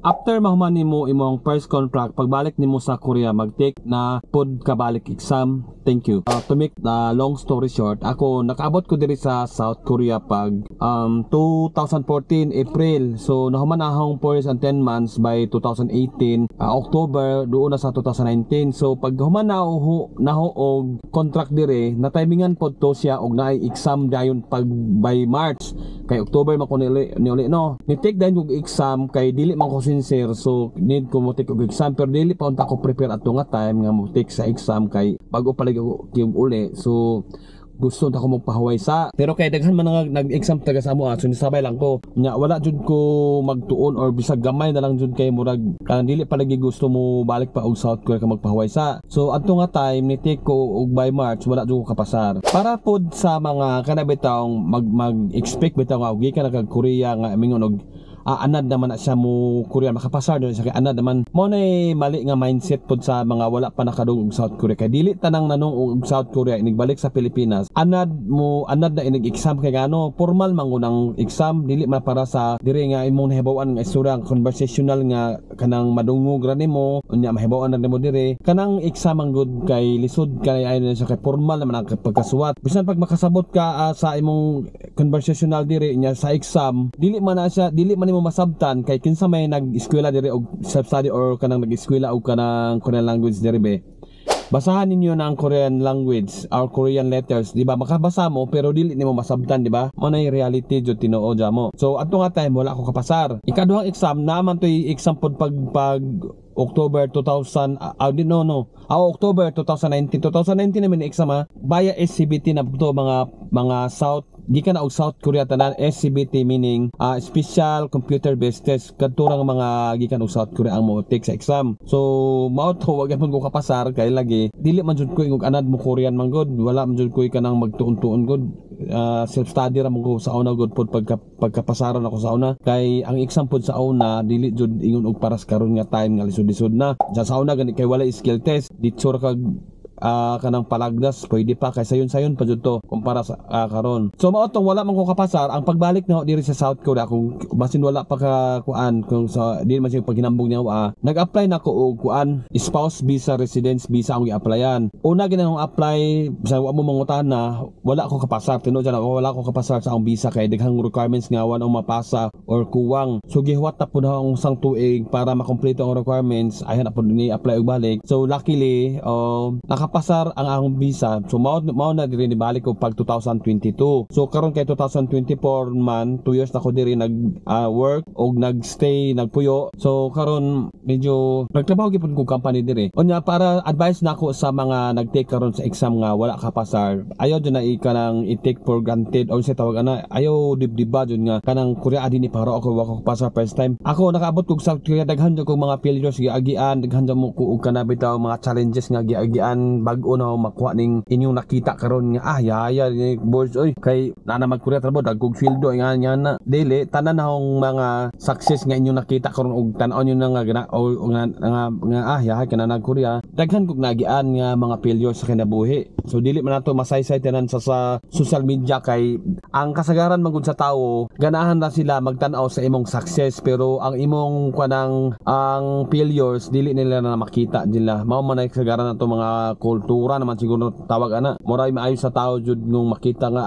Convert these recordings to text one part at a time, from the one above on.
After mahuman nimo imong first contract, pagbalik nimo sa Korea, mag-take na pod kabalik exam. Thank you. To make the long story short, ako nakaabot ko diri sa South Korea pag 2014 April. So nahuman na akong 4 years and 10 months by 2018 October, doon na sa 2019. So pag human na ho naho og contract dire, na timingan pod to siya og naay exam dayon pag by March, kay October man ko ni uli, no. Ni take dayon og exam kay dili man ko sincere, so need ko mo take og exam, pero dili pa unta ko prepare ato nga time nga mo take sa exam kay bago pa lagi ako kiyog uli. So gusto ta ko magpahuway sa, pero kay daghan man nga nag-exam taga sa amo, so nisabay lang ko nya. Wala jud ko magtuon or bisag gamay na lang jud kay murag kanang dili pa lagi gusto mo balik pa og South Korea ka magpahuway sa. So adto nga time ni take ko og by March, wala jud ko kapasar. Para pod sa mga kana bitawng mag expect bitaw nga og gikan na kag Korea nga mingon og anad naman na siya mo Korea, makapasar doon siya kay anad naman mo na, mali nga mindset pod sa mga wala pa nakadungog og South Korea, kay dili tanang nanong og South Korea inigbalik sa Pilipinas anad mo, anad na inig exam, kay ngano formal man ng exam, dili man para sa diri nga imong nahibaw-an nga istorya conversational nga kanang madungog ra nimo, unya mahibaw-an na nimo diri. Kanang exam ang good kay lisod kay ay na siya kay formal naman ang pagkasuwat. Bisan pag makasabot ka sa imong conversational diri nya sa exam, dili man na siya, dili man nimo masabtan kay kinsa may nag-eskwela diri og self study or kanang nag-eskwela og kanang Korean language diri be. Basahan ninyo na ang Korean language or Korean letters, di ba? Makabasa mo pero dili nimo masabtan, di ba? Mo na yung reality jud, tinuod mo. So adto nga time wala ako kapasar. Ikaduhang exam naman to'y exam pod pag October 2000, di, no, October 2019. 2019 naman exam ha, via SCBT na to. Mga South, gikan na og South Korea tanan, SCBT meaning special computer based test. Kadto ra nga mga gikan og South Korea ang mo take sa exam. So mao to, wa gyud ko kapasar kay lagi dili man jud ko ingog anad mo Korean man gud. Wala man jud ko kanang magtuon-tuon gud. Self study ra man ko sa una gud pod pagkapasaran ako sa una, kay ang exam pod sa una dili jud ingon og paras karon nga time nga lisod-lisod na. Sa una gani kay wala skill test, ditsura kag kanang palagdas pwede pa kay sayon-sayon pa jud to kumpara sa karon. So mao tong wala man ko kapasar. Ang pagbalik na diri sa South Korea, kung basin wala pa ka kuan, kung sa di man siya paghinambog niya, nag-apply na ko og kuan, spouse visa, residence visa ang gi-applyan. Una ginang apply sa wa mo mangutana, wala ko kapasar, tinuod na wala ko kapasar sa akong visa kay daghang requirements nga wa mapasa or kuwang. So gihuwat na pud ang usang tuig para makompleto ang requirements, ayhan na pud ni apply og balik. So luckily, nakapasar ang akong visa. So mao na diri nibalik ko pag 2022. So karon kay 2024 man, 2 years na ko diri nag work og nagstay, nagpuyo. So karon medyo nagtrabaho gyud ko company diri. Unya para advice nako sa mga nag-take karon sa exam nga wala kapasar, ayaw jud na kanang i-take for granted or sa tawag ana, ayaw dibdiba jud nga kanang Korea din ni para ako wa ko pasar first time. Ako nakaabot kog sa Korea, daghan jud kog mga failures giagian, daghan jud mo ko og kana bitaw mga challenges nga giagian bag-o na makuha ning inyong nakita karon nga yaya ni boys oy, kay nana mag Korea trabaho, dagkog sweldo nga nga na. Dili tanan na akong mga success nga inyong nakita karon og tan-on nyo na nga gana, o nga yaya kana nag Korea, daghan kog nagian nga mga failures sa kinabuhi. So dili man nato masaysay tanan sa social media kay ang kasagaran man gud sa tawo, ganahan na sila magtan-aw sa imong success, pero ang imong kanang ang failures dili nila na makita nila. Mao man ay kasagaran nato mga kultura naman siguro tawag ana. Moray maayo sa tao jud nung makita nga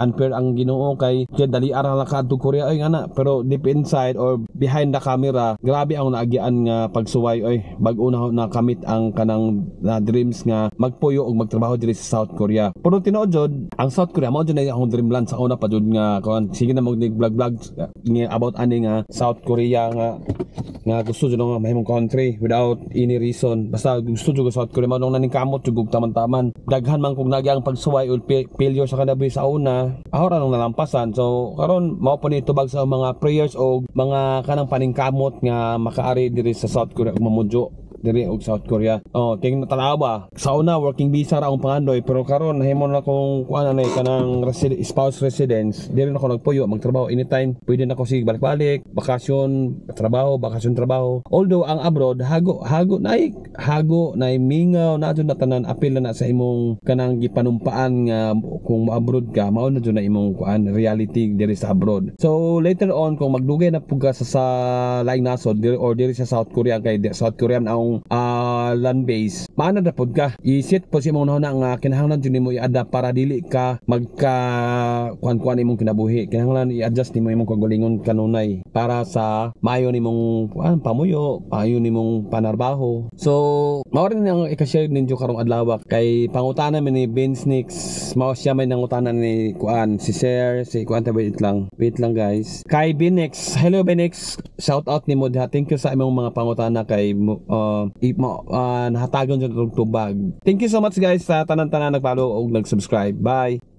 unfair ang Ginoo kay kaya dali ara lang ka adto Korea oy nga na, pero deep inside or behind the camera, grabe ang naagian nga pagsuway oy, bag-o na nakamit ang kanang na dreams nga magpuyo og magtrabaho diri sa South Korea. Pero tinuod jud ang South Korea mao jud na akong dreamland sa una pa jud nga kuan. Sige na mag vlog vlog nga about ani nga South Korea nga gusto jud nga mahimong country without any reason, basta gusto jud ko South Korea. Mao nung naningkamot jud og taman-taman, daghan man kog nagyang pagsuway o failure sa kanabuhi sa una, ako ra nung nalampasan. So karon mao po ni tubag sa mga prayers o mga kanang paningkamot nga makaari diri sa South Korea ug mamudyo. diri og South Korea. Oh, tingnan, tanawa. Sa una, working visa ra akong pangandoy, pero karon nahimo na kong kuan anay, kanang spouse residence. Diri na ako nagpuyo, magtrabaho anytime. Pwede na ako sige balik-balik, bakasyon, trabaho, bakasyon, trabaho. Although ang abroad hago hago nay hago nay mingaw na jud na tanan, apil na na sa imong kanang gipanumpaan nga kung mo-abroad ka, mao na jud na imong kuan, reality diri sa abroad. So later on, kung magdugay na pud ka sa laing nasod diri or diri sa South Korea, kay South Korea na ang land base, maana na pud ka. I-set po sa imong hunahuna nga kinahanglan jud nimo i-adapt para dili ka magka kuan-kuan imong kinabuhi. Kinahanglan i-adjust nimo imong kaugalingon kanunay para sa maayo nimong kuan pamuyo, maayo nimong panarbaho. So mao rin ang ika-share ninyo karong adlaw kay pangutana mi ni Vince Nix, mao siya may nangutana ni kuan si Sir, si kuan ta, wait lang. Wait lang, guys. Kay Binix, hello Binix, shout out nimo diha. Thank you sa imong mga pangutana kay nahatagon jud og tubag. Thank you so much, guys, sa tanan-tanan nag-follow ug nag-subscribe. Bye.